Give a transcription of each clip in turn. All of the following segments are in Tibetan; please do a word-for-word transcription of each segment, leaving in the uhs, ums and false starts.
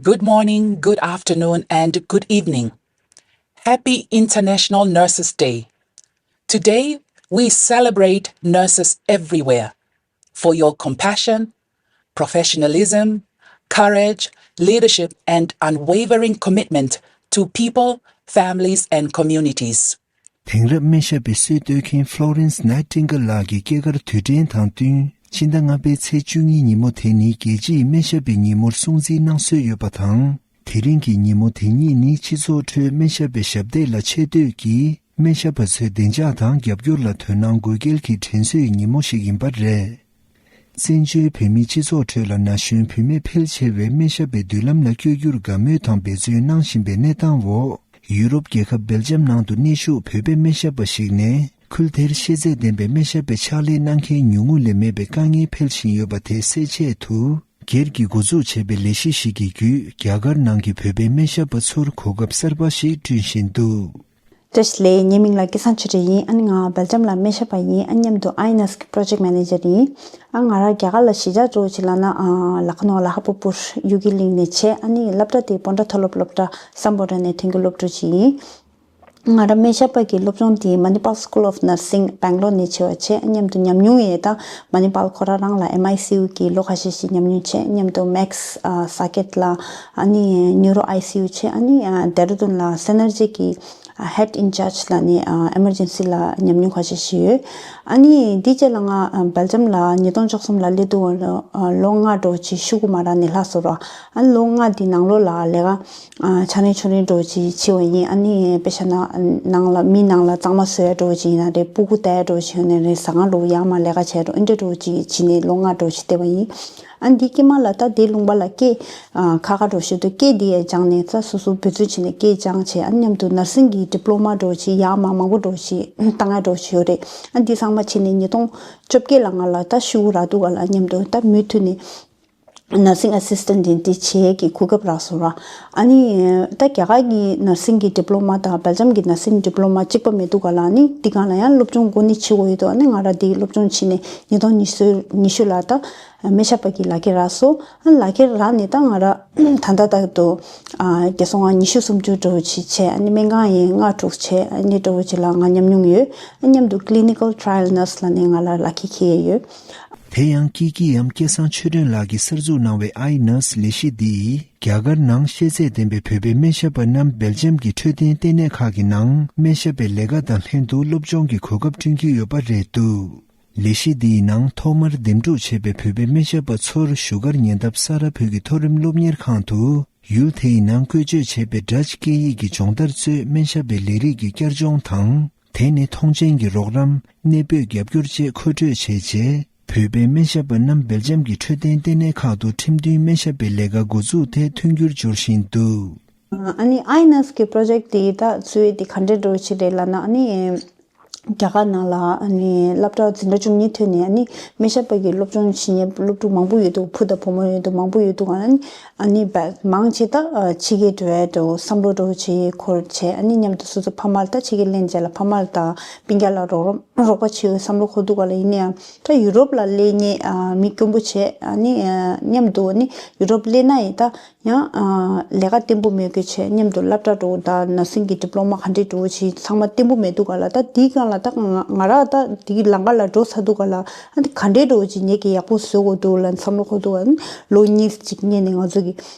Good morning, good afternoon, and good evening. Happy International Nurses Day. Today, we celebrate nurses everywhere for your compassion, professionalism, courage, leadership, and unwavering commitment to people, families, and communities. དེང་རབས་སྨན་ཞབས་པའི་སྲོལ་གཏོད་མཁན་Florence Nightingale་ལགས་ཀྱི་སྐྱེས་སྐར་དུས་དྲན་དང་བསྟུན། ཕྱི་ཟླ་ལྔ་པའི་ཚེས་བཅུ་གཉིས་ཉིན་མོ་དེ་ནི་རྒྱལ་སྤྱིའི་སྨན་ཞབས་པའི་ཉིན་མོར་སྲུང་བརྩི་གནང་སྲོལ་ཡོད་པ་དང་། དེ་རིང་གི་ཉིན་མོ་དེ་ཉིད་ནི་སྤྱི་ཚོགས་ཁྲོད་སྨན་ཞབས་པའི་ཞབས་འདེགས་ལ་ཆེ་བསྟོད་ཀྱིས། སྨན་ཞབས་པ་ཚོའི་བདེ་འཇགས་དང་རྒྱབ་སྐྱོར་ལ་དོ་སྣང་དགོས་གལ་གྱི་དྲན་གསོའི་ཉིན་མོ་ཞིག་ཡིན་པ་རེད། བཙན་བྱོལ་བོད་མིའི་སྤྱི་ཚོགས་ཁྲོད་ལ་ན་གཞོན་བུད་མེད་ཕལ་ཆེ་བས་སྨན་ཞབས་པའི་མདུན་ལམ་ལ་བསྐྱོད་རྒྱུར་དགའ་མོས་དང་འབད་བརྩོན་གནང་བཞིན་པའི་གནས་སྟངས་འོག་ཡུ་རོབ་རྒྱལ་ཁབ་སྦེལ་ཇམ་ནང་དུ་གནས་བཞུགས་བོད་པའི་སྨན་ཞབས་པ་ཞིག་ནས། ཁུལ་དེར་ཤེས་ཚད་ལྡན་པའི་སྨན་ཞབས་པའི་ཕྱག་ལས་གནང་མཁན་ཉུང་ངུ་ལས་མེད་པའི་དཀའ་ངལ་འཕེལ་བཞིན་ཡོད་པ་དེ་སེལ་ཆེད་དུ། སྒེར་གྱིས་འགོ་འཛུགས་བྱས་པའི་ལས་གཞི་ཞིག་གི་བརྒྱུད། རྒྱ་གར་ནང་གི་བོད་པའི་སྨན་ཞབས་པ་ཚོར་གོ་སྐབས་གསར་པ་ཞིག་བསྐྲུན་བཞིན་འདུག་བཀྲ་ཤིས་བདེ་ལེགས། ངའི་མིང་ལ་སྐལ་བཟང་ཆོས་སྒྲོན་ཡིན། ཨ་ནི་ང་སྦེལ་ཇམ་ལ་སྨན་ཞབས་པ་ཡིན། ཨ་མཉམ་དུ་ཨའི་ནར་སི་གི་པྲོ་ཇེག་མེ་ནེ་ཇར་ཡིན། ཨ་ང་རང་རྒྱ་གར་ལ་གཞིས་ཆགས་འགྲོ་བ་ཅིག་ལབ་ན་ཨ་ལ་ཁ་ནོ་ལ་ཧ་པ་པུར་ཡུ་གི་གླིང་ནས་བྱས། ཨ་ནི་སློབ་གྲྭ་དེ་སྤོན་ཊ་མཐོ་སློབ་སློབ་གྲྭ་སམ་བྷོ་ཊ་ནས་ཐོན་རྒྱུ་སློབ་ཕྲུག་ཅིག་ཡིན། ང་རང་སྨན་ཞབས་པ་གི་སློབ་སྦྱོང་དེ་Manipal School of Nursing Bangalore ནས་བྱས་པ་བྱས། མཉམ་དུ་ཉམས་མྱོང་ཡོད། ད་མ་ནི་པཱལ་ཁོ་རང་རང་ལ་ཨེམ་ཨའི་སི་ཡུ་གི་ལོ་ཁ་ཤས་ཤིག་ཉམས་མྱོང་བྱས། མཉམ་དུ་མེག་སི་ས་ཀེད་ལ་ཨ་ནི་ནིའུ་རོ་ཨའི་སི་ཡུ་བྱས། ཨ་ནི་ཌེ་ར་ཌུན་ལ་སེ་ནར་ཇི་གི་ཧེད་ཨིན་ཅཱར་ཇི་ལ་ནི་ཨེ་མར་ཇེན་སི་ལ་ཉམས་མྱོང་ཁ་ཤས་ཤིག་ཡོད། ཨ་ནི་འདི་རྗེས་ལ་ང་སྦེལ་ཇམ་ལ་ཉིས་སྟོང་བཅུ་གསུམ་ལ་སླེབས་དུས་ལོ་ལྔ་འགྲོ་ཅིག་ཤུ་གུ་མ་ར་ནས་ལྷག་སོང་ར། ཨ་ནི་ལོ་ལྔ་འདི་ནང་ལོགས་ལ་ལས་ཀ་ཨ་ཆ་ནས་ཆོ་ནས་འགྲོ་ཅིག་བྱེད་པ་ཡིན། ཨ་ནི་དཔེ་བཞག་ན་ནང་ལ་མི་ནང་ལ་གཙང་མ་བཟོ་ཡ་འགྲོ་ཅིག་ཡིན་ན་རེད། སྤུ་གུ་ལྟ་ཡ་འགྲོ་ཅིག་ཡིན་ན་རེད། ཟ་ཁང་འགྲོ་ཡར་མར་ལས་ཀ་བྱས་འགྲོ་ཨེ་འདྲ་འགྲོ་ཅིག་བྱེད་ནས་ལོ་ལྔ་འགྲོ་ཅིག་བསྡད་པ་ཡིན། ཨ་འདི་སྐྱེས་མ་ལ་ད་དེ་ལུང་པ་ལ་སྐད་ཨ་ཁ་ཁ་འགྲོ་ཞུ་དུས་སྐད་འདི་ཡ་སྦྱངས་ནས་ད་སོ་སོ་འབད་བརྩོན་བྱས་ནས་སྐད་སྦྱངས་བྱས། ཨ་མཉམ་དུ་ནར་སིང་གི་ཌི་པི་ལོ་མ་འགྲོ་ཅིག་ཡར་མར་མང་པོ་འགྲོ་ཅིག་བཏང་ཡ་འགྲོ་ཅིག་ཡོད་རེད། ཨ་འདི་ཚང་མ་བྱས་ནས་ཉིས་སྟོང་བཅོ་བརྒྱད་ལ་ང་ལ་ད་ཤུ་གུ་རག་དུས་ག་ལ་མཉམ་དུ་ད་མུ་མཐུད་ནས་ནར་སིང་ཨ་སིས་ཊེན་ཊི་འདི་བྱེད་ཀྱི་གོ་སྐབས་རག་སོང་ར། ཨ་ནི་ད་རྒྱ་གར་གྱི་ནར་སིང་གི་ཌི་པི་ལོ་མ་དང་སྦེལ་ཇམ་གྱི་ནར་སིང་ཌི་པི་ལོ་མ་གཅིག་པ་མེད་དུས་ག་ལ་ནི་འདི་སྒང་ལ་ཡང་སློབ་སྦྱོང་འགོ་ནས་བྱེད་དགོས་ཡོད་དོ། ཨ་ནི་ང་རང་འདི་སློབ་སྦྱོང་བྱས་ནས་ཉིས་སྟོང་ཉི་ཤུ་ཉི་ཤུ་ལ་ད་སྨན་ཞབས་པ་གི་ལག་ཁྱེར་རག་སོང་། ཨ་ནི་ལག་ཁྱེར་རག་ནས་ད་ང་རང་ད་ལྟ་ལྟར་དུ་ཨ་རྒྱལ་སོང་ང་ཉི་ཤུ་སུམ་ཅུ་འགྲོ་བ་ཅིག་བྱས། ཨ་ནི་སྨན་ཁང་ཡིན་ལྔ་དྲུག་བྱས། ཨ་ནི་འགྲོ་བ་ཅིག་ལ་ང་ཉམས་མྱོང་ཡོད། ཨ་མཉམ་དུ་Clinical Trial Nurse་ལ་ནི་ང་ལ་ལག་ཁྱེར་འཁྱེར་ཡོད། དེ་ཡང་སྐྱིད་སྐྱིད་ཡམ་སྐལ་བཟང་ཆོས་སྒྲོན་ལགས་ཀྱིས་གསར་འཛུགས་གནང་བའི་ཨའི་ནར་སི་ལས་གཞི་འདིས་རྒྱ་གར་ནང་ཤེས་ཚད་ལྡན་པའི་བོད་པའི་སྨན་ཞབས་པ་རྣམས་སྦེལ་ཇམ་གྱི་འཕྲོད་བསྟེན་ལྟེ་གནས་ཁག་གི་ནང་སྨན་ཞབས་པའི་ལས་ཀ་དང་ལྷན་དུ་སློབ་སྦྱོང་གི་གོ་སྐབས་བསྐྲུན་གྱི་ཡོད་པ་རེད་འདུག་ལས་གཞི་འདིའི་ནང་ཐོག་མར་འདེམས་སྒྲུག་བྱས་པའི་བོད་པའི་སྨན་ཞབས་པ་ཚོར་བཞུགས་སྒར་ཉེ་འདབས་ས་རཱ་བོད་ཀྱི་མཐོ་རིམ་སློབ་གཉེར་ཁང་དུ་ཡུལ་དེའི་ནང་བཀོལ་སྤྱོད་བྱས་པའི་ཌ་ཅི་སྐད་ཡིག་གི་སྦྱོང་བརྡར་གཙོས་སྨན་ཞབས་པའི་ལས་རིགས་ཀྱི་བསྐྱར་སྦྱོང་དང་། དེ་ནི་ཐོངས་མཆན་གྱི་རོགས་རམ། གནས་སྤོས་རྒྱབ་སྐྱོར་བཅས་མཁོ་སྤྲོད་བྱས་རྗེས། བོད་པའི་སྨན་ཞབས་པ་རྣམས་སྦེལ་ཇམ་གྱི་འཕྲོད་བསྟེན་ལྟེ་གནས་ཁག་ཏུ་ཁྲིམས་མཐུན་སྨན་ཞབས་པའི་ལས་ཀ་འགོ་འཛུགས་ཐད་མཐུན་འགྱུར་སྦྱོར་བཞིན་འདུག་ཨ་ནི་ཨའི་ནར་སི་གི་པྲོ་ཇེག་དེ་ད་ཚུལ་དེ་ག་འདྲས་འགྲོ་ཆེད་རེད་ལབ་ན། ཨ་ནི་རྒྱ་གར་ནང་ལ་ཨ་ནི་སློབ་གྲྭ་འཛིན་གྲྭ་བཅུ་གཉིས་ཐོན་ནས། ཨ་ནི་སྨན་ཞབས་པ་གི་སློབ་སྦྱོང་བྱེད་མཁན་སློབ་ཕྲུག་མང་པོ་ཡོད་འདུག་ཕུ་དང་བུ་མོ་ཡོད་འདུག་མང་པོ་ཡོད་འདུག་ཨ་ནི་ཨ་ནི་བ་མང་ཆེ་ད་ཕྱི་རྒྱལ་འགྲོ་ཡ་འགྲོ་བསམ་བློ་འགྲོ་བྱེད་འཁོར་བྱས། ཨ་ནི་མཉམ་དུ་སོ་སོ་ཕ་མ་ལ་ད་ཕྱི་རྒྱལ་ལེན་བྱས་ལ་ཕ་མ་ལ་ད་སྤུན་ཀྱག་ལ་རོགས་རམ་རོགས་པ་བྱེད་འོས་བསམ་བློ་འཁོར་འདུག་ག་ལ། ཡིན་ན་ཡང་ད་ཡུ་རོབ་ལ་སླེབས་མཁན་ཨ་མི་དཀོན་པོ་བྱས། ཨ་ནི་ཨ་མཉམ་དུ་ཨ་ནི་ཡུ་རོབ་སླེབས་ན་ཡང་ད་ཡང་ཨ་ལས་ཀ་བརྟན་པོ་མེད་དགོས་བྱས། མཉམ་དུ་སློབ་གྲྭ་འགྲོ་ད་ནར་སིང་གི་ཌི་པི་ལོ་མ་ག་འདྲས་འགྲོ་བྱས་ཚང་མ་བརྟན་པོ་མེད་འདུག་ག་ལ། ད་དེའི་སྒང་ལ་ད་ང་ང་རང་ད་དེའི་ལམ་ཁ་ལ་འགྲོ་ཚར་འདུག་ག་ལ། ཨ་ནི་ག་འདྲས་འགྲོ་བྱས་ངེད་ཀྱིས་ཡག་པོ་བཟོ་དགོས་འདུག་ལ་བསམ་བློ་འཁོར་འདུག་ག་ལ། ལོ་གཉིས་ཅིག་སྔོན་ནས་ང་ཚོ་གི་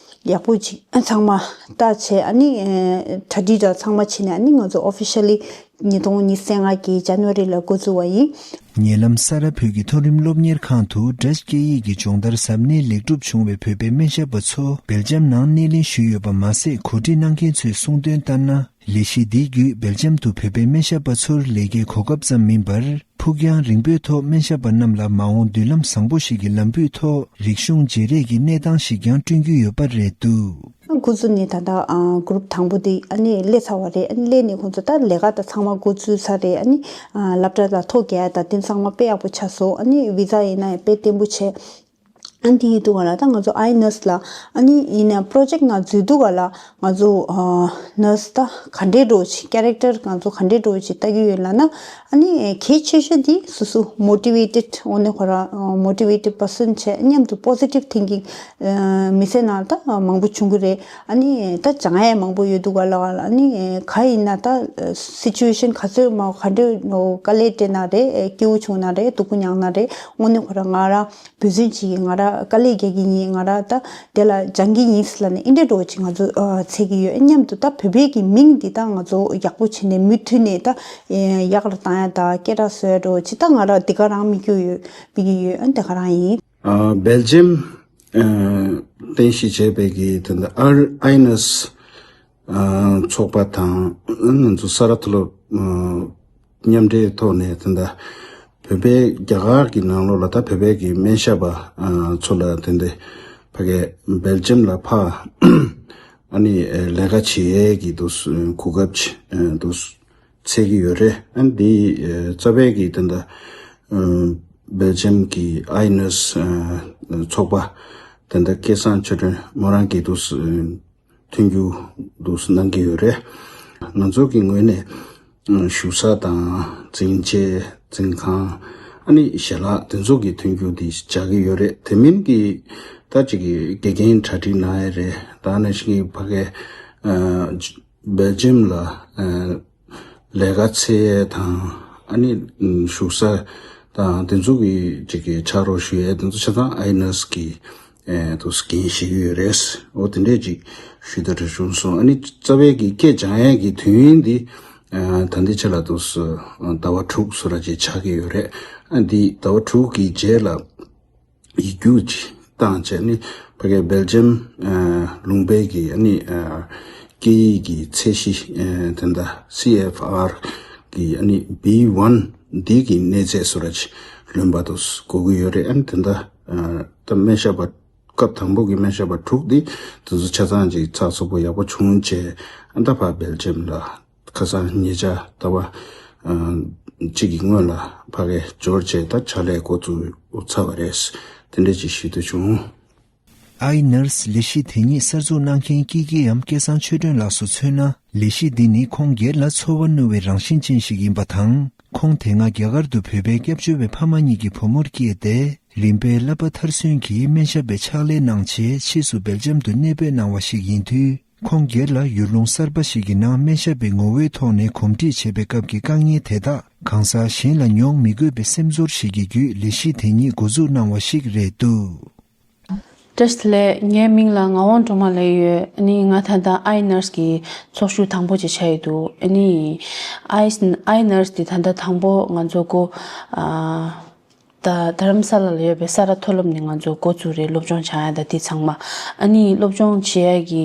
ཡག་པོ་ཅིག་ཚང་མ་ལྟ་བྱས། ཨ་ནི་ཨེ་གྲ་སྒྲིག་འདྲ་ཚང་མ་བྱས་ནས། ཨ་ནི་ང་ཚོ་ཨོ་ཕི་ཤལ་ལི་ཉིས་སྟོང་ཉི་ཤུ་རྩ་ལྔ་གི་ཇན་ཝ་རི་ལ་འགོ་བཙུགས་པ་ཡིན། ཉེ་ལམ་ས་རཱ་བོད་ཀྱི་མཐོ་རིམ་སློབ་གཉེར་ཁང་དུ་ཌ་ཅི་སྐད་ཡིག་གི་སྦྱོང་བརྡར་གཟབ་ནན་ལེགས་གྲུབ་བྱུང་བའི་བོད་པའི་སྨན་ཞབས་པ་ཚོ་སྦེལ་ཇམ་ནང་སྣེ་ལེན་ཞུས་ཡོད་པ་མ་ཟད། གོ་སྒྲིག་གནང་མཁན་ཚོས་གསུངས་དོན་ལྟར་ན། ལས་གཞི་འདི་བརྒྱུད་སྦེལ་ཇམ་དུ་བོད་པའི་སྨན་ཞབས་པ་ཚོར་ལས་ཀའི་གོ་སྐབས་ཙམ་མིན་པར། ཕུགས་རྒྱང་རིང་པོའི་ཐོག་སྨན་ཞབས་པ་རྣམས་ལ་མ་འོངས་མདུན་ལམ་བཟང་པོ་ཞིག་གི་ལམ་བུའི་ཐོག་རིག་གཞུང་བརྗེ་རེས་ཀྱི་གནས་སྟངས་ཤིག་ཀྱང་བསྐྲུན་རྒྱུ་ཡོད་པ་རེད་འདུག་འགོ་བཙུགས་ནས་ད་ལྟ་ཨ་གུ་རུབ་དང་པོ་དེ་ཨ་ནི་སླེབས་ཚར་བ་རེད། ཨ་ནི་སླེབས་ནས་ཁོང་ཚོ་ད་ལས་ཀ་ད་ཚང་མ་འགོ་བཙུགས་ཚར་རེད། ཨ་ནི་ཨ་སློབ་གྲྭ་ལ་ཐོ་རྒྱག་ཡ་ད་དེ་ཚང་མ་དཔེ་ཡག་པོ་ཆགས་སོང་། ཨ་ནི་བི་ཛ་ཡིན་ན་ཡང་དཔེ་བརྟན་པོ་བྱས། ཨ་འདི་ཡི་དུས་ག་ལ་ད་ང་ཚོ་ཨའི་ནར་སི་ལ་ཨ་ནི་ཡིན་ན་པྲོ་ཇེཀ་ནང་འཛུལ་དུས་ག་ལ་ང་ཚོ་ནར་སི་ད་ག་འདྲའི་འགྲོ་ཆེ་ཀེ་རེག་ཊར་ང་ཚོ་ག་འདྲའི་འགྲོ་ཆེ་ལྟ་གི་ཡོད་ལ་ན། ཨ་ནི་གལ་ཆེ་ཤོས་འདི་སོ་སོ་མོ་ཊི་ཝེ་ཊེཌ་འོ་ནི་ཁོ་ར་མོ་ཊི་ཝེ་ཊེཌ་པར་སན་བྱས་མཉམ་དུ་པོ་སི་ཊིབ་ཐིང་ཀིང་མི་ཚེ་ནང་ད་མང་པོ་བྱུང་གི་རེད། ཨ་ནི་ད་སྦྱང་ཡས་མང་པོ་ཡོད་འདུག་ག་ལ་ག་ལ་ཨ་ནི་ག་ཡིན་ན་ད་སི་ཅུ་ཨེ་ཤན་ག་ཚོད་མ་ག་འདྲའི་དཀའ་ལས་སྤྲད་ན་རེད་སྐྱིད་པོ་བྱུང་ན་རེད་སྡུག་པོ་མྱངས་ན་རེད་དངོས་གནས་ཁོ་ར་ང་ར་འབད་བརྩོན་བྱེད་ཀྱི་ང་ར་དཀའ་ལས་རྒྱག་གི་ཡིན་ང་ར་ད་དེ་ལ་སྦྱང་གི་ཡིན་ཟེར་ལ་ནི་ཨིན་འདྲ་འགྲོ་ཅིག་ང་ཚོ་འཚོལ་གི་ཡོད། མཉམ་དུ་ད་བོད་པའི་གི་མིང་འདི་ད་ང་ཚོ་ཡག་པོ་བྱས་ནས་མུ་མཐུད་ནས་ད་ཡག་ལ་བཏང་ཡ་ད་སྐད་གྲགས་བཟོ་ཡ་འགྲོ་ཅིག་ད་ང་ར་འདི་ག་རང་དམིགས་ཡུལ་ཡོད་དམིགས་ཀྱི་ཡོད་ཨ་འདི་ག་རང་ཡིན། ཨ་སྦེལ་ཇམ་ཨ་རྟེན་གཞི་བྱས་པའི་གི་དེ་འདྲ་ཨར་ཨའི་ནར་སི་ཨ་ཚོགས་པ་དང་ང་ཚོ་ས་རཱ་མཐོ་སློབ་ཨ་མཉམ་འབྲེལ་ཐོག་ནས་དེ་འདྲ་བོད་པའི་རྒྱ་གར་གྱི་ནང་ལོགས་ལ་ད་བོད་པའི་གི་སྨན་ཞབས་པ་ཨ་ཚོ་ལ་དེ་འདྲ་ཕ་གི་སྦེལ་ཇམ་ལ་ཕ་ཨ་ནི་ལས་ཀ་བྱེད་ཡས་ཀྱི་དུ་གོ་སྐབས་དུ་འཚོལ་གྱི་ཡོད་རེད། ཨ་ནི་འདི་རྩ་བའི་གི་དེ་འདྲ་སྦེལ་ཇམ་གྱི་ཨའི་ནར་སི་ཚོགས་པ་དེ་འདྲ་སྐལ་བཟང་ཆོས་སྒྲོན་མོ་རང་གིས་དུ་མཐུན་འགྱུར་དུ་གནང་གི་ཡོད་རེད། ང་ཚོ་གི་ངོས་ནས་བཞུགས་ས་དང་འཛིན་ཆས་འཛིན་ཁང་ཨ་ནི་ཞལ་ལག་དེ་ཚོ་གི་མཐུན་འགྱུར་དེ་བྱ་གི་ཡོད་རེད། དེ་མིན་གྱི་ད་ཅིག་གི་དགེ་རྒན་གྲ་སྒྲིག་གནང་ཡས་རེད། ད་ནང་བཞིན་གྱི་ཕ་གའི་སྦེལ་ཇམ་ལ་ལས་ཀ་འཚོལ་ཡས་དང་ཨ་ནི་བཞུགས་ས་དང་དེ་ཚོ་གི་ཅིག་གི་ཕྱག་རོགས་ཞུ་ཡས་དེ་ཚོ་ཆ་ཚང་ཨའི་ནར་སི་གི་ཨེ་དུ་འགན་བཞེས་ཀྱི་ཡོད་རེད། འོ་དེ་འདྲས་ཅིག་ཞུ་ད་རེ་བྱུང་སོང་། ཨ་ནི་རྩ་བའི་གི་སྐད་སྦྱང་ཡས་ཀྱི་དུས་ཡུན་འདི་ཨ་ད་འདི་ཆ་ལ་དུ་ཟླ་བ་དྲུག་སུ་ར་ཅིག་ཆགས་ཀྱི་ཡོད་རེད། ཨ་འདི་ཟླ་བ་དྲུག་གི་རྗེས་ལ་ཡིག་རྒྱུགས་ཅིག་བཏང་བྱས་ནི་ཕ་གའི་སྦེལ་ཇམ་ཨ་ལུང་པའི་གི་ཨ་ནི་ཨ་སྐད་ཡིག་གི་ཚད་གཞི་ཨ་དེ་འདྲ་སི་ཨེཕ་ཨར་གི་ཨ་ནི་བི་ཝན་འདི་གི་གནས་ཚད་སུ་ར་ཅིག་ལོན་པ་དུ་དགོས་ཀྱི་ཡོད་རེད། ཨ་ནི་དེ་འདྲ་ཨ་ད་སྨན་ཞབས་པ་སྐབས་དང་པོ་གི་སྨན་ཞབས་པ་དྲུག་འདི་དེ་ཚོ་ཆ་ཚང་ཅིག་ཚགས་ཚུད་པོ་ཡག་པོ་བྱུང་བྱས་ཨ་ད་ཕར་སྦེལ་ཇམ་ལ་ཁ་སང་ཉེ་ཆར་ཟླ་བ་ཨ་གཅིག་གི་སྔོན་ལ་ཕ་གའི་འབྱོར་བྱས་ད་ཕྱག་ལས་འགོ་བཙུགས་ཚར་བ་རེད། དེ་འདྲ་ཅིག་ཞུ་འདོད་བྱུང་། ཨའི་ནར་སི་ལས་གཞི་དེ་ཉིད་གསར་འཛུགས་གནང་མཁན་ཀི་ཀི་ཡམ་སྐལ་བཟང་ཆོས་སྒྲོན་ལགས་སུ་མཚོན་ན། ལས་གཞི་འདི་ནི་ཁོང་སྒེར་ལ་ཚོར་བ་རྣོ་བའི་རང་བཞིན་ཅན་ཞིག་ཡིན་པ་དང་། ཁོང་དེ་སྔ་རྒྱ་གར་དུ་བོད་པའི་སྐྱབས་བཅོལ་བའི་ཕ་མ་གཉིས་ཀྱི་བུ་མོར་སྐྱེས་ཏེ། རིམ་པས་བསླབ་པ་མཐར་སོན་གྱིས་སྨན་ཞབས་པའི་ཕྱག་ལས་གནང་རྗེས་ཕྱིས་སུ་སྦེལ་ཇམ་དུ་གནས་སྤོས་གནང་བ་ཞིག་ཡིན་དུས། ཁོང་སྒེར་ལ་ཡུལ་ལུང་གསར་པ་ཞིག་གི་ནང་སྨན་ཞབས་པའི་ངོ་བོའི་ཐོག་ནས་གོམས་འདྲིས་བྱེད་པའི་སྐབས་ཀྱི་དཀའ་ངལ་དེ་དག་གང་ཟག་གཞན་ལ་མྱོང་མི་དགོས་པའི་སེམས་ཚོར་ཞིག་གི་བརྒྱུད་ལས་གཞི་དེ་ཉིད་འགོ་འཛུགས་གནང་བ་ཞིག་རེད་འདུག། བཀྲ་ཤིས་བདེ་ལེགས། ངའི་མིང་ལ་ངག་དབང་སྒྲོལ་མ་ལབ་ཡོད། ཨ་ནི་ང་ད་ལྟ་ཨའི་ནར་སི་གི་ཚོགས་ཞུགས་དང་པོ་ཅིག་ཆགས་ཡོད་འདུག། ཨ་ནི་ཨའི་ཨའི་ནར་སི་དེ་ད་ལྟ་དང་པོ་ང་ཚོ་ཀོ་ཨ་ད་རྡ་རམ་ས་ལ་ལ་ཡོད་པའི་ས་རཱ་མཐོ་སློབ་ནས་ང་ཚོ་འགོ་བཙུགས་རེད། སློབ་སྦྱོང་བྱ་ཡ་ད་དེ་ཚང་མ། ཨ་ནི་སློབ་སྦྱོང་བྱེད་ཡ་གི་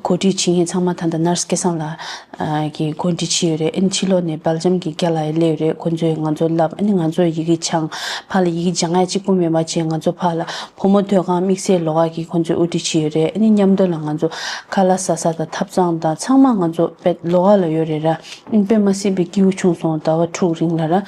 གོ་སྒྲིག་བྱེད་མཁན་ཚང་མ་ད་ལྟ་ནར་སི་སྐལ་བཟང་ལགས་ཀྱིས་འགོ་ཁྲིད་བྱས་ཡོད་རེད། ཨ་ནི་ཕྱི་ལོགས་ནས་སྦེལ་ཇམ་གྱི་རྒན་ལགས་སླེབས་ཡོད་རེད། ཁོང་ཚོས་ང་ཚོ་བསླབ། ཨ་ནི་ང་ཚོ་ཡི་གེ་སྦྱང་། ཕར་ལ་ཡི་གེ་སྦྱང་ཡ་གཅིག་པོ་མེད་པ་བྱས་ང་ཚོ་ཕར་ལ་བུ་མོ་སྡོད་ཁང་དམིགས་བསལ་ལོགས་ཀ་གི་ཁོང་ཚོས་དབུ་ཁྲིད་བྱས་ཡོད་རེད། ཨ་ནི་མཉམ་དུ་ལ་ང་ཚོ་ཁ་ལག་ཟ་ས་དང་ཐབ་ཚང་དང་ཚང་མ་ང་ཚོ་དཔེ་ལོགས་ཀ་ལ་ཡོད་རེད་ར། ཨ་ནི་དཔེ་མ་སྲིད་པའི་སྐྱིད་པོ་བྱུང་སོང་། ཟླ་བ་དྲུག་རིང་ལ་ར་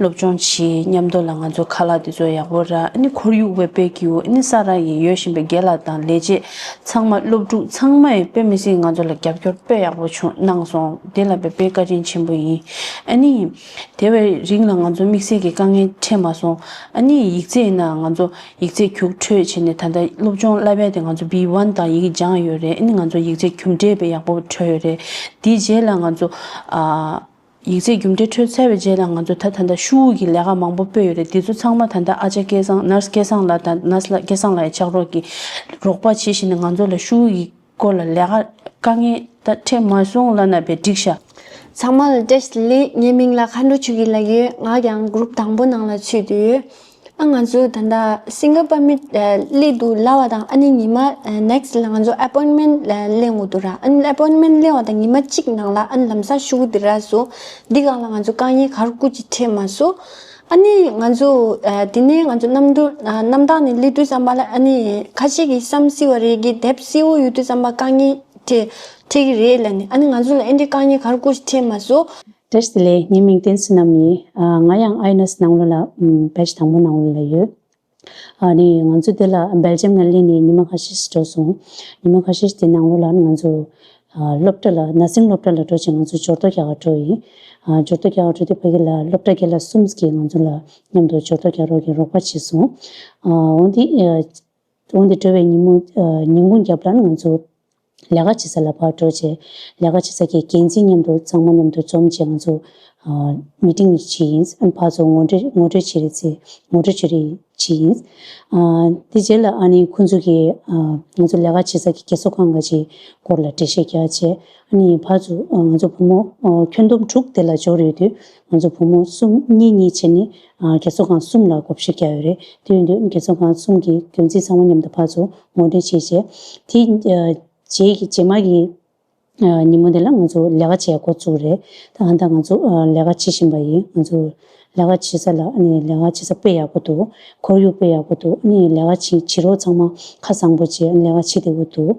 སློབ་སྦྱོང་བྱས། མཉམ་དུ་ལ་ང་ཚོ་ཁ་ལག་དེ་ཚོ་ཡག་པོ་ར། ཨ་ནི་ཁོར་ཡུག་དཔེ་དཔེ་སྐྱིད་པོ། ཨ་ནི་ས་རཱ་ཡི་ཡོད་བཞིན་པའི་རྒན་ལགས་དང་ལས་བྱེད་ཚང་མ་སློབ་ཕྲུག་ཚང་མ་ཡི་དཔེ་མི་སྲིད་ང་ཚོ་ལ་རྒྱབ་སྐྱོར་དཔེ་ཡག་པོ་བྱུང་གནང་སོང་། དེ་ལ་དཔེ་དཔེ་བཀའ་དྲིན་ཆེན་པོ་ཡིན། ཨ་ནི་དེ་བའི་རིང་ལ་ང་ཚོ་དམིགས་བསལ་གྱི་དཀའ་ངལ་འཕྲད་མ་སོང་། ཨ་ནི་ཡིག་ཚད་ཡིན་ན་ང་ཚོ་ཡིག་ཚད་རྒྱུགས་འཕྲོད་བྱས་ནས་ད་ལྟ་སློབ་སྦྱོང་བསླབ་ཡ་དེ་ང་ཚོ་བི་ཝན་དང་ཡི་གེ་སྦྱངས་ཡོད་རེད། ཨ་ནི་ང་ཚོ་ཡིག་ཚད་རྒྱུགས་འཕྲོད་དཔེ་ཡག་པོ་འཕྲོད་ཡོད་རེད། དེའི་རྗེས་ལ་ང་ཚོ་ཨ། ཡིག་ཚད་རྒྱུགས་འཕྲོད་འཕྲོད་ཚར་བའི་རྗེས་ལ་ང་ཚོ་ད་ད་ལྟ་ཤུགས་ཀྱི་ལས་ཀ་མང་པོ་སྤྲད་ཡོད་རེད། དེ་ཚོ་ཚང་མ་ད་ལྟ་ཨ་ཅག་སྐལ་བཟང་ནར་སི་སྐལ་བཟང་ལགས་དང་ནར་སི་ལགས་སྐལ་བཟང་ལགས་ཀྱི་ཕྱག་རོགས་ཀྱིས་རོགས་པ་བྱེད་བཞིན་ནས་ང་ཚོ་ལ་ཤུགས་ཀྱི་སྐོར་ལ་ལས་ཀ་དཀའ་ངལ་ད་འཕྲད་མ་སོང་ལབ་ན་དཔེ་འགྲིག་ཤག། ཚང་མ་ལ་བཀྲ་ཤིས་བདེ་ལེགས། ངའི་མིང་ལ་མཁའ་འགྲོ་ཆོས་སྐྱིད་ལབ་ཡོད། ང་ཀྱང་གུ་རུབ་དང་པོ་ནང་ལ་ཚུད་དུ་ཡོད། ཨ་ང་ཚོ་ད་ལྟ་སིང་ག་པར་མིཊ་སླེབས་འདུག་ལབ་པ་དང་ཨ་ནི་ཉི་མ་ནེག་སི་ཊི་ལ་ང་ཚོ་ཨེ་པོའིན་མེན་ཊི་ལེན་དགོས་འདུག་ར། ཨ་ནི་ཨེ་པོའིན་མེན་ཊི་ལེན་པ་དང་ཉི་མ་གཅིག་ནང་ལ་ཨ་ནི་ལམ་སང་ཤུགས་དེ་རག་སོང་། འདི་སྒང་ལ་ང་ཚོ་དཀའ་ངལ་ག་རེ་སྐུ་ཅིག་འཕྲད་མ་སོང་། ཨ་ནི་ང་ཚོ་དེ་ནས་ང་ཚོ་གནམ་གྲུ་གནམ་ཐང་ནས་སླེབས་དུས་ཙམ་པ་ལ་ཨ་ནི་ཁ་ཤས་ཀྱིས་བསམ་སྲིད་པ་རེད་གི་དེབ་སེར་པོ་ཡོད་དུས་ཙམ་པ་དཀའ་ངལ་འཕྲད་འཕྲད་ཀྱི་རེད་ལབ་ནས། ཨ་ནི་ང་ཚོ་ལ་ཨེ་འདྲའི་དཀའ་ངལ་ག་རེ་སྐུ་ཞིག་འཕྲད་མ་སོང་། བཀྲ་ཤིས་བདེ་ལེགས། ངའི་མིང་བསྟན་བསོད་ནམས་ཡིན། ཨ་ང་ཡང་ཨའི་ནར་སི་ནང་ལོགས་ལ་ཨམ་བེ་ཆི་དང་པོ་ནང་ལོགས་ལ་ཡོད། ཨ་ནི་ང་ཚོ་དེ་ལ་སྦེལ་ཇམ་ནང་སླེབས་ནས་ཉི་མ་ཁ་ཤས་ཤིག་འགྲོ་སོང་། ཉི་མ་ཁ་ཤས་ཤིག་དེ་ནང་ལོགས་ལ་ང་ཚོ་ཨ་སློབ་གྲྭ་ལ་ནར་སིང་སློབ་གྲྭ་ལ་འགྲོ་བྱས་ང་ཚོ་འབྱོར་ཐོ་རྒྱག་ག་འགྲོ་ཡིན། ཨ་འབྱོར་ཐོ་རྒྱག་ག་འགྲོ་དུས་ཕ་གི་ལ་སློབ་གྲྭ་བརྒྱད་ལ་གསུམ་གྱིས་ང་ཚོ་ལ་མཉམ་དུ་འབྱོར་ཐོ་རྒྱག་རོགས་ཀྱི་རོགས་པ་བྱས་སོང་། ཨ་འོན་ཏེ་ཨ་འོན་ཏེ་འགྲོ་བའི་ཉིན་མོ་ཨ་ཉིན་གུང་རྒྱབ་ལ་ང་ཚོ་ལས་ཀ་བྱེད་ས་ལ་ཕར་འགྲོ་བྱས། ལས་ཀ་བྱེད་ས་ཀྱི་འགན་འཛིན་མཉམ་དུ་ཚང་མ་མཉམ་དུ་འཛོམས་བྱས་ང་ཚོ་ཨ་མི་ཊིང་བྱས་ཡིན། ཨ་ནི་ཕར་ཚུར་ངོ་འཕྲོད་ངོ་འཕྲོད་བྱེད་རེས་ཚེ་ངོ་འཕྲོད་བྱེད་རེས་བྱས་ཡིན། ཨ་དེ་རྗེས་ལ་ཨ་ནི་ཁོང་ཚོ་གི་ཨ་ང་ཚོ་ལས་ཀ་བྱེད་ས་ཀྱི་རྒས་གསོ་ཁང་འགའ་ཅིག་སྐོར་ལ་འགྲེལ་བཤད་རྒྱག་བྱས། ཨ་ནི་ཕར་ཚུར་ཨ་ང་ཚོ་བུ་མོ་ཨ་ཁྱོན་བསྡོམས་དྲུག་དེ་ལ་འབྱོར་ཡོད་དུས་ང་ཚོ་བུ་མོ་གསུམ་གཉིས་གཉིས་བྱས་ནས་ཨ་རྒས་གསོ་ཁང་གསུམ་ལ་བགོ་བཤའ་བརྒྱབ་ཡོད་རེད། དེ་ཡིན་དུས་རྒས་གསོ་ཁང་གསུམ་གྱི་འགན་འཛིན་ཚང་མ་མཉམ་དུ་ཕར་ཚུར་ངོ་འཕྲོད་བྱས་བྱས། དེ་ཨ་རྗེས་ཀྱི་རྗེས་མ་གི་ཨ་ཉིན་མོ་དེ་ལ་ང་ཚོ་ལས་ཀ་བྱེད་འགོ་བཙུགས་རེད། ད་ཨ་ད་ང་ཚོ་ཨ་ལས་ཀ་བྱེད་བཞིན་པ་ཡིན། ང་ཚོ་ལས་ཀ་བྱེད་ས་ལ་ཨ་ནི་ལས་ཀ་བྱེད་ས་དཔེ་ཡག་པོ་འདུག་ཁོར་ཡུག་དཔེ་ཡག་པོ་འདུག་ཨ་ནི་ལས་ཀ་བྱེད་བྱེད་རོགས་ཚང་མ་ཁ་བཟང་པོ་བྱས་ཨ་ནི་ལས་ཀ་བྱེད་བདེ་པོ་འདུག་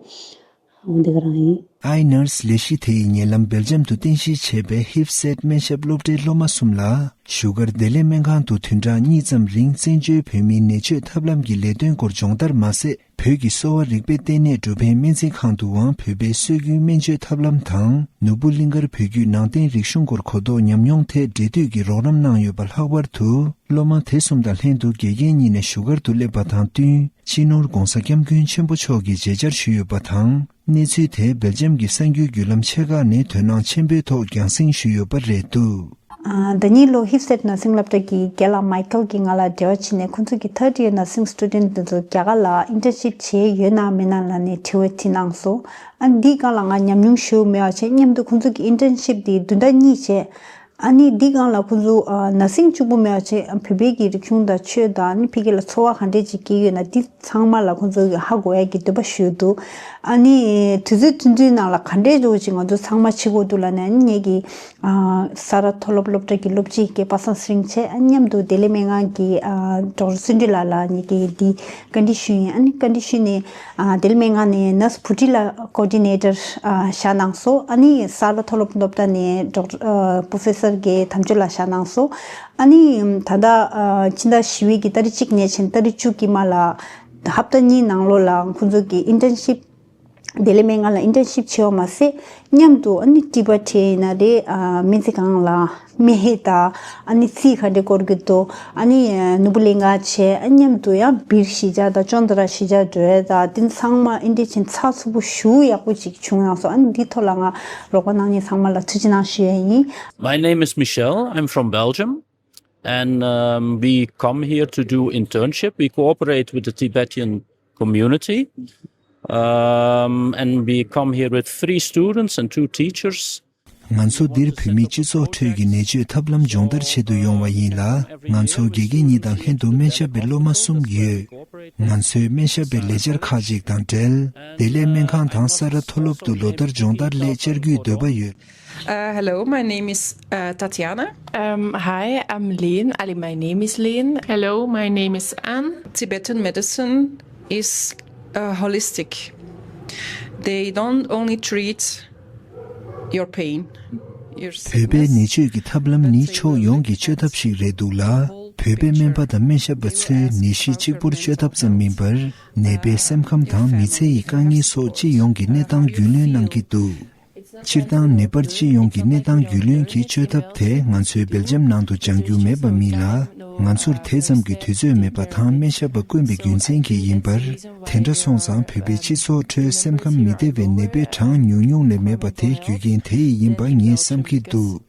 འོ་འདི་ག་རང་ཡིན། ཨའི་ནར་སི་ལས་གཞི་དེ་ཡི་ཉེ་ལམ་སྦེལ་ཇམ་དུ་རྟེན་གཞི་བྱས་པའི་ཧིབ་སེད་སྨན་ཞབས་སློབ་གྲྭའི་སློབ་མ་གསུམ་ལ་བཞུགས་སྒར་བདེ་ལེགས་སྨན་ཁང་དུ་བདུན་ཕྲག་གཉིས་ཙམ་རིང་བཙན་བྱོལ་བོད་མིའི་ནད་བཅོས་ཐབས་ལམ་གྱི་ལས་དོན་སྐོར་སྦྱོང་བརྡར་མ་ཟད། བོད་ཀྱི་གསོ་བ་རིག་པའི་ལྟེ་གནས་འགྲོ་ཕན་སྨན་རྩིས་ཁང་དུའང་བོད་པའི་སྲོལ་རྒྱུན་སྨན་བཅོས་ཐབས་ལམ་དང་ནོར་བུ་གླིང་ཁར་བོད་བརྒྱུད་ནང་བསྟན་རིག་གཞུང་སྐོར་གོ་རྟོགས་ཉམས་མྱོང་ཐད་འབྲེལ་མཐུད་ཀྱི་རོགས་རམ་གནང་ཡོད་པ། ལྷག་པར་དུ་སློབ་མ་དེ་གསུམ་དང་ལྷན་དུ་དགེ་རྒན་གཉིས་ནས་བཞུགས་སྒར་དུ་སླེབས་པ་དང་བསྟུན། སྤྱི་ནོར་༧གོང་ས་༧སྐྱབས་མགོན་ཆེན་པོ་མཆོག་གིས་མཇལ་བཅར་ཞུས་ཡོད་པ་དང་། གནས་ཚུལ་དེ་སྦེལ་ཇམ་གྱི་གསར་འགྱུར་བརྒྱུད་ལམ་ཆེ་ཁག་ནས་དོ་སྣང་ཆེན་པོའི་ཐོག་རྒྱང་སྲིང་ཞུས་ཡོད་པ་རེད་འདུག་ཨ། ཟླ་ཉིན་ལོ་ཧིབ་སེད་ནར་སིང་སློབ་གྲྭ་གི་རྒན་ལགས་མའི་ཁལ་གྱིས་ང་ལ་འབྲེལ་བ་བྱས་ནས་ཁོང་ཚོ་གི་ཐར་ཌི་ཡར་ནར་སིང་སི་ཊུ་ཌེན་ཊི་འདི་ཚོ་རྒྱ་གར་ལ་ཨིན་ཊརན་ཤིབ་བྱས་ཡོད་ན་མེད་ན་ལབ་ནས་དྲི་བ་དྲིས་གནང་སོང་། ཨ་འདིའི་སྒང་ལ་ང་ཉམས་མྱོང་ཞེ་པོ་མེད་པ་བྱས་མཉམ་དུ་ཁོང་ཚོ་གི་ཨིན་ཊརན་ཤིབ་འདི་བདུན་ཕྲག་གཉིས་བྱས། ཨ་ནི་འདིའི་སྒང་ལ་ཁོང་ཚོ་ཨ་ནར་སིང་གཅིག་པུ་མེད་པ་བྱས་བོད་པའི་གི་རིག་གཞུང་དང་ཆོས་དང་ཨ་ནི་ཕ་གི་ལ་ཚོར་བ་ག་འདྲས་ཅིག་སྐྱེ་ཡོད་ན་འདི་ཚང་མ་ལ་ཁོང་ཚོ་གི་ཧ་གོ་ཡ་གི་འདོད་པ་ཞེ་པོ་འདུག་ཨ་ནི་དུས་ཚོད་ཐུང་ཐུང་ནང་ལ་ག་འདྲས་འདྲ་བོ་ཅིག་ང་ཚོ་ཚང་མ་བྱེད་དགོས་འདུག་ལབ་ནས་ཨ་ནི་ངེད་ཀྱི་ཨ་ས་རཱ་མཐོ་སློབ་སློབ་གྲྭ་གི་སློབ་སྤྱི་རྒན་པ་སངས་སེང་བྱས་ཨ་མཉམ་དུ་བདེ་ལེགས་སྨན་ཁང་གི་ཨ་ཌོག་ཊར་བརྩོན་འགྲུས་ལགས་ལ་ངེད་ཀྱིས་འདི་བཀའ་འདྲི་ཞུས་ཡིན། ཨ་ནི་བཀའ་འདྲི་ཞུས་ནས་ཨ་བདེ་ལེགས་སྨན་ཁང་ནས་ནར་སི་བུ་ཊི་ལགས་ཀོ་ཌི་ནེ་ཊར་ཨ་བཞག་གནང་སོང་། ཨ་ནི་ས་རཱ་མཐོ་སློབ་སློབ་གྲྭ་ནས་ཌོག་ཊར་ཨ་པོ་རོ་ཕེ་སར་རྒན་དམ་ཆོས་ལགས་བཞག་གནང་སོང་། ཨ་ནི་ད་ལྟ་ཨ་ཕྱི་ཟླ་བཞི་པའི་གི་ཏ་རིག་གཅིག་ནས་བྱས་ཏ་རིག་བཅུ་གི་མ་ལ་ཧབ་ཏ་གཉིས་ནང་ལོགས་ལ་ཁོང་ཚོ་གི་ཨིན་ཊརན་ཤིབ་བདེ་ལེགས་སྨན་ཁང་ལ་ཨིན་ཊརན་ཤིབ་བྱས་པ་མ་ཟད་མཉམ་དུ་ཨ་ནི་ཊི་པ་ཊི་ཡིན་ན་རེད། ཨ་སྨན་རྩིས་ཁང་ལ་སྨན་ཧེ་དང་ཨ་ནི་རྩིས་ག་འདྲས་སྐོར་གྱི་འདུག་ཨ་ནི་ནོར་བུ་གླིང་ག་བྱས་ཨ་མཉམ་དུ་ཡང་སྦིར་གཞིས་ཆགས་དང་ཅོན་ཏ་ར་གཞིས་ཆགས་འགྲོ་ཡ་དང་དེ་ཚང་མ་ཨིན་ཊརན་ཤིབ་ཚགས་ཚུད་པོ་ཞེ་པོ་ཡག་པོ་ཅིག་བྱུང་ཡོང་སོང་། ཨ་ནི་འདིའི་ཐོག་ལ་ང་རོགས་པ་གནང་མཁན་ཚང་མ་ལ་ཐུགས་རྗེ་གནང་ཞུ་ཡ་ཡིན། My name is Michelle. I'm from Belgium. And um, we come here to do internship. We cooperate with the Tibetan community. Um, and we come here with three students and two teachers. ང་ཚོ་འདིར་བོད་མིའི་སྤྱི་ཚོགས་ཁྲོད་ཀྱི་ནད་བཅོས་ཐབས་ལམ་སྦྱོང་བརྡར་བྱེད་དུ་ཡོང་བ་ཡིན་ལ། ང་ཚོ་དགེ་རྒན་གཉིས་དང་ལྷན་དུ་སྨན་ཞབས་པའི་སློབ་མ་གསུམ་ཡོད། ང་ཚོའི་སྨན་ཞབས་པའི་ལས་འཆར་ཁག་ཅིག་དང་འབྲེལ། བདེ་ལེགས་སྨན་ཁང་དང་ས་རཱ་མཐོ་སློབ་ཏུ་ལོ་ལྟར་སྦྱོང་བརྡར་སླད་བཅར་རྒྱུའི་འདོད་པ་ཡོད། Uh, hello, my name is uh, Tatiana. Um, hi, I'm Lynn. Ali, my name is Lynn. Hello, my name is Anne. Tibetan medicine is uh, holistic. They don't only treat your pain. Your བོད་པའི་sickness. ནད་བཅོས་ཀྱི་ཐབས་ལམ་ནི་ཕྱོགས་ཡོངས་ཀྱི་བཅོས་ཐབས་ཤིག་རེད་འདུག་ལ། བོད་པའི་སྨན་པ་དང་སྨན་ཞབས་པ་ཚོས་ནད་གཞི་གཅིག་པུར་བཅོས་ཐབས་ཙམ་མིན་པར། ནད་པའི་སེམས་ཁམས་དང་མི་ཚེ་ཡི་དཀའ་ངལ་སོགས་སྤྱི་ཡོངས་ཀྱི་གནས་སྟངས་རྒྱུས་ལོན་གནང་གི་འདུག་སྤྱིར་བཏང་ནད་པར་སྤྱི་ཡོངས་ཀྱི་གནས་སྟངས་རྒྱུས་ལོན་གྱི་བཅོས་ཐབས་དེ་ང་ཚོའི་སྦེལ་ཇམ་ནང་དུ་སྦྱང་རྒྱུ་མེད་པ་མིན་ལ། ང་ཚོར་དེ་ཙམ་གྱི་དུས་ཚོད་མེད་པ་དང་སྨན་ཞབས་པ་དཀོན་པའི་རྒྱུ་མཚན་གྱིས་ཡིན་པར། དེ་འདྲ་སོང་ཙང་བོད་པའི་སྤྱི་ཚོགས་ཁྲོད་སེམས་ཁམས་མི་བདེ་བའི་ནད་པའི་གྲངས་ཉུང་ཉུང་ལས་མེད་པ་དེ་རྒྱུ་རྐྱེན་དེ་ཡིས་ཡིན་པ་ངས་བསམ་གྱི་འདུག་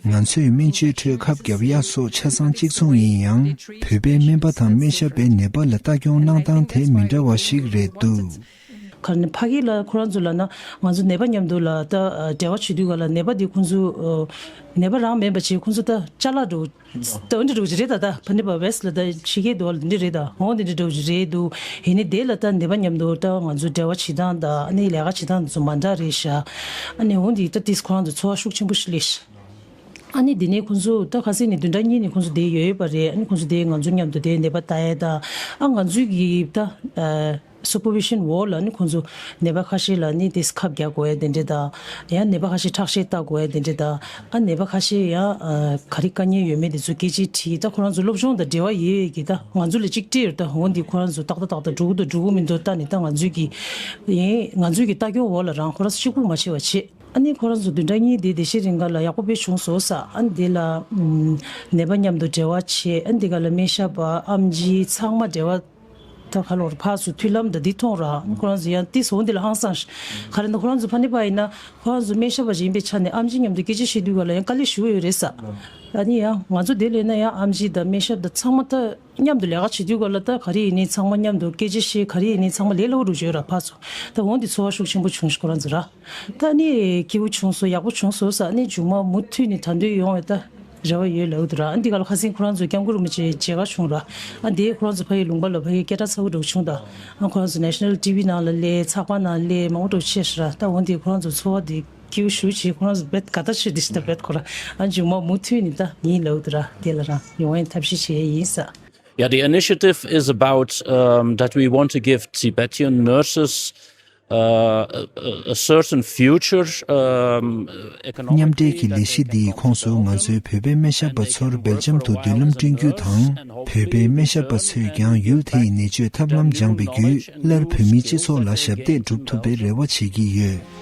ང་ཚོས་སྨན་བཅོས་ཁྲོད་ཁབ་བརྒྱབ་ཡག་སོགས་ཆ་ཚང་གཅིག་མཚུངས་ཡིན་ཡང་། བོད་པའི་སྨན་པ་དང་སྨན་ཞབས་པའི་ནད་པ་ལ་ལྟ་སྐྱོང་གནང་སྟངས་དེ་མི་འདྲ་བ་ཞིག་རེད་འདུག་ག་ནས་ཕ་གི་ལ་ཁོ་རང་ཚོ་ལ་ན་ང་ཚོ་ནད་པ་མཉམ་དུ་ལ་ད་འབྲེལ་བ་བྱེད་དུས་ག་ལ་ནད་པ་དེ་ཁོང་ཚོ་ནད་པ་རང་མིན་པ་བྱས་ཁོང་ཚོ་ད་ཅ་ལག་འགྲོ་ད་འདི་འགྲོ་གི་རེད། ད་ད་ཕ་ནི་པ་བེས་ལ་ད་ཕྱི་རྒྱལ་དུ་བ་ལ་འདི་རེད། ད་འོང་འདི་འདྲ་འགྲོ་གི་རེད་འདུག་ཡིན་ནི་དེ་ལ་ད་ནད་པ་མཉམ་དུ་ད་ང་ཚོ་འབྲེལ་བ་བྱེད་སྟངས་ད་ཨ་ནི་ལས་ཀ་བྱེད་སྟངས་འདི་ཚོ་མ་འདྲ་རེད་ཤག་ཨ་ནི་འོང་འདི་ད་ཏིས་ཁོ་རང་ཚོ་ཚོར་བ་ཤུགས་ཆེན་པོ་ཞིག་སླེབས་ཤག་ཨ་ནི་དེ་ནས་ཁོང་ཚོ་ད་ཁ་སང་ནས་བདུན་ཕྲག་གཉིས་ནས་ཁོང་ཚོ་བསྡད་ཡོད་པ་རེད། ཨ་ནི་ཁོང་ཚོ་བསྡད་ང་ཚོ་མཉམ་དུ་བསྡད་ནད་པ་ལྟ་ཡས་ད་ཨ་ང་ཚོའི་གི་ད་ཨ་ སུ་པར་བི་ཤན་འོག་ལ་ནི་ཁོང་ཚོ་ནད་པ་ཁ་ཤས་ལ་ནི་དེ་ཁབ་རྒྱག་དགོས་ཡ་དེ་འདྲས་དང་། ཡང་ནད་པ་ཁ་ཤས་ཁྲག་ཤེད་བལྟ་དགོས་ཡ་དེ་འདྲས་དང་། ཨ་ནད་པ་ཁ་ཤས་ཡང་ཨ་ག་རེ་དཀའ་ངལ་ཡོད་མེད་དེ་ཚོ་སྐད་ཆ་དྲིས། ད་ཁོ་རང་ཚོ་སློབ་སྦྱོང་དང་འབྲེལ་བ་ཡོད་ཀྱི་ད་ང་ཚོ་ལ་གཅིག་སྤྲད་ཡོད། ད་འོ་འདི་ཁོ་རང་ཚོ་ཏག་ཏག་ཏག་ཏག་འགྲོ་གི་འདུག་འགྲོ་གི་མི་འདུག་ལྟ་ནི་ད་ང་ཚོའི་གི་ཡིན་ང་ཚོའི་གི་ལྟ་སྐྱོང་འོག་ལ་རང་ཁོ་རང་ཚོ་གཅིག་པུ་མ་བྱས་པ་བྱེད། ཨ་ནི་ཁོ་རང་ཚོ་བདུན་ཕྲག་གཉིས་དེ་བདེ་སྐྱིད་རིང་ག་ལ་ཡག་པོ་དཔེ་བྱུང་སོང་ས། ཨ་ནི་དེ་ལ་ཨམ་ནད་པ་མཉམ་དུ་འབྲེལ་བ་བྱས། ཨ་ནི་དེ་ག་ལ་སྨན་ཞབས་པ་ཨེམ་ཆི་ཚང་མ་འབྲེལ་བ་ད་ག་ལོར་ཕར་ཚུར་མཐུན་ལམ་དང་འདི་མཐོང་ར། ཁོ་རང་ཚོ་ཡང་དེ་སོང་དེ་ལ་ཧང་སངས་ཤག་ག་རེ་འདུག་ཁོ་རང་ཚོ་ཕ་ནི་པ་ཡིན་ན་ཁོ་རང་ཚོ་སྨན་ཞབས་པ་ཞིག་ཡིན་པའི་ཆ་ནས་ཨེམ་ཆི་མཉམ་དུ་སྐད་ཆ་བཤད་དུས་ག་ལ་ཡང་དཀའ་ལས་ཞུ་གི་ཡོད་རེད་ས། ཨ་ནི་ཡང་ང་ཚོ་དེ་ལས་ན་ཡང་ཨེམ་ཆི་དང་སྨན་ཞབས་དང་ཚང་མ་ད་མཉམ་དུ་ལས་ཀ་བྱེད་དུས་ག་ལ་ད་ག་རེ་ཡིན་ནའི་ཚང་མ་མཉམ་དུ་སྐད་ཆ་བཤད། ག་རེ་ཡིན་ནའི་ཚང་མ་ལས་སླ་པོ་འགྲོ་བརྗོད་ར་ཕར་ཚུར། ད་འོང་དེ་ཚོར་བ་ཤུགས་ཆེན་པོ་བྱུང་ཤག་ཁོ་རང་ཚོ་ར། ད་ནི་སྐྱིད་པོ་བྱུང་སོང་། ཡག་པོ་བྱུང་སོང་ས། ནི་མཇུག་མ་མུ་མཐུད་ནས་ད་འདོད་ཡོང་བའི་ད་རེ་བ་ཡོད་ལབ་འདུག་ར། ཨ་འདི་ག་ལ་ཁ་སང་ཁོ་རང་ཚོ་སྐྱབས་མགོན་རིན་པོ་ཆེ་མཇལ་ཁ་བྱུང་ར། ཨ་འདི་ཁོ་རང་ཚོ་ཕ་ཡི་ལུང་པ་ལ་ཕ་ཡི་སྐད་གྲགས་ཚ་པོ་འདྲ་བྱུང་ད། ཨ་ཁོ་རང་ཚོ་National T V ནང་ལ་སླེབས། ཚགས་པར་ནང་སླེབས། མང་པོ་འདྲ་བྱས་ཤག་ར། ད་འོ་འདི་ཁོ་རང་ཚོ་ཚོར་བ་འདི་སྐྱིད་པོ་ཞེ་པོ་བྱས། ཁོ་རང་ཚོ་རྦད་དགའ་ཐག་ཆོད་འདི་ཤི་ད་རྦད་ཁོ་ར། ཨ་མཇུག་མ་མུ་མཐུད་ནས་ད་ཡིན་ལབ་འདུག་ར། དེ་ལ་རང་ཡོང་བའི་ཐབས་ཤེས་བྱས་ཡིན་ས། Yeah, the initiative is about um, that we want to give Tibetan nurses uh, a, a certain future um, economically མཉམ་འབྲེལ་གྱི་ལས་གཞི་འདིའི་ཁོངས་སུ་ང་ཚོའི་བོད་པའི་སྨན་ཞབས་པ་ཚོར་སྦེལ་ཇམ་དུ་མདུན་ལམ་བསྐྲུན་རྒྱུ་དང་། བོད་པའི་སྨན་ཞབས་པ་ཚོས་ཀྱང་ཡུལ་དེ་ཡི་ནད་བཅོས་ཐབས་ལམ་སྦྱངས་པའི་བརྒྱུད་སླར་བོད་མིའི་སྤྱི་ཚོགས་ལ་ཞབས་འདེགས་སྒྲུབ་ཐུབ་པའི་རེ་བ་བྱེད་ཀྱི་ཡོད།